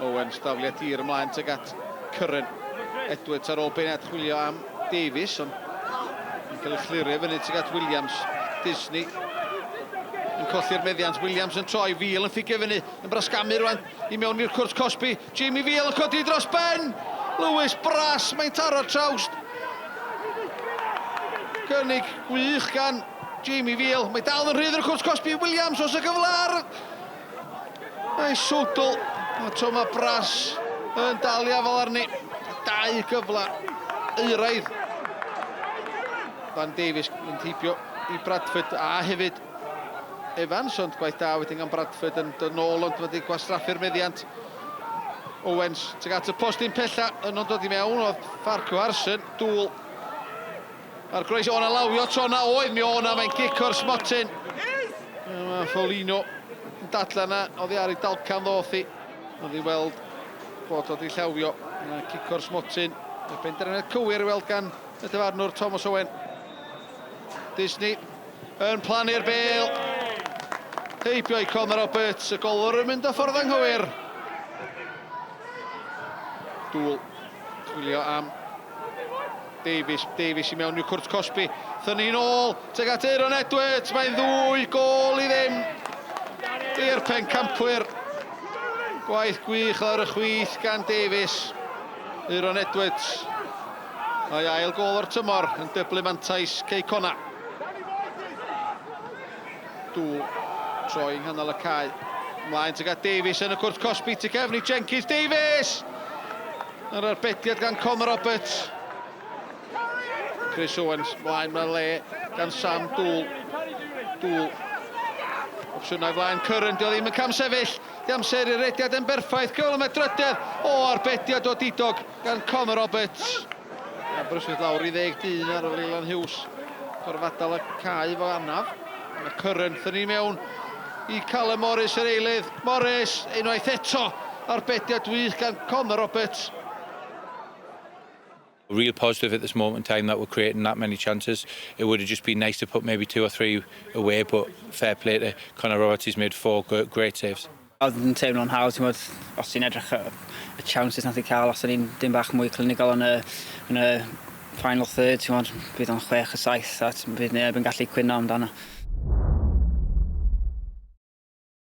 Owens dafliad hir ymlaen tuag at Curran. Edwards ar ôl Bennett chwilio am Davies, ond yn cael ei chlirio fyny tuag at Williams. Disney yn colli'r meddiant. Williams yn troi, Veal yn ffugio fyny, yn brasgamu rwan i mewn i'r cwrt cosbi. Jamie Veal yn codi dros ben! Lewis Brass, mae'n taro'r trawst. Gynnig gwych gan Jamie Veal. Mae dal yn rhydd yn y cwrt cosbi. Williams os y gyfle ar Ei swdl. Mae Toma Brass yn dal i afael arni. Dau gyfle euraidd. Dan Davies yn teipio i Bradford a hefyd Evans, ond gwaith da wedyn gan Bradford yn dod nôl, ond wedi gwastraffu'r meddiant. Owens tuag at y postyn pella, yno'n dod i mewn oedd Farquharson, dŵl A'r groes, o na lawio tro na oedd, mi o na, mae'n gic o'r smotyn. Mae Folino yn dadla na, oddi ar ei dalcan ddoth i. Oedd i weld bod o di llawio. Mae cic o'r smotyn. Y benderfyniad cywir i weld gan y dyfarnwr Thomas Owen. Disney yn plannu'r bel. Heibio i Conor Roberts, y golwr yn mynd y ffordd anghywir. Dŵl, chwilio am Davies, Davies i mewn i'w cwrt cosbi. Thynnu nôl, tuag at Aaron Edwards, mae'n ddwy gôl i ddim i'r pencampwyr. Gwaith gwych ar y chwith gan Davies. Aaron Edwards. Mae ail gôl o'r tymor yn dyblu mantais Cei Connah. Dŵl, troi yng nghanol y cae. Ymlaen tuag at Davies yn y cwrt cosbi, tu cefn i Jenkins. Davies! Yr arbediad gan Conor Roberts. Chris Owens, mlaen mae'n le gan Sam Dŵl. Dŵl. Opsiynau flaen Curran, dio ddim yn camsefyll. Di amser i'r rediad yn berffaith. Cyfle mae drydedd o arbediad o didog gan Conor Roberts. Aberystwyth lawr i ddeg dyn ar ôl Ilan Hughes. Gorfadal y cae fo anaf. Mae Curran thynnu mewn i Callum Morris yr eilydd. Morris unwaith eto arbediad wych gan Conor Roberts. Real positive at this moment in time that we're creating that many chances. It would have just been nice to put maybe two or three away, but fair play to Conor Roberts, he's made four great saves. Oedd yn teimlo'n hawdd, ti'n gwybod, os ti'n edrych ar y chances nath i cael, os o'n i'n dim bach mwy clinical yn y, yn y final third, ti'n gwybod, bydd o'n 6 y 7, a bydd neb yn gallu cwyno amdano.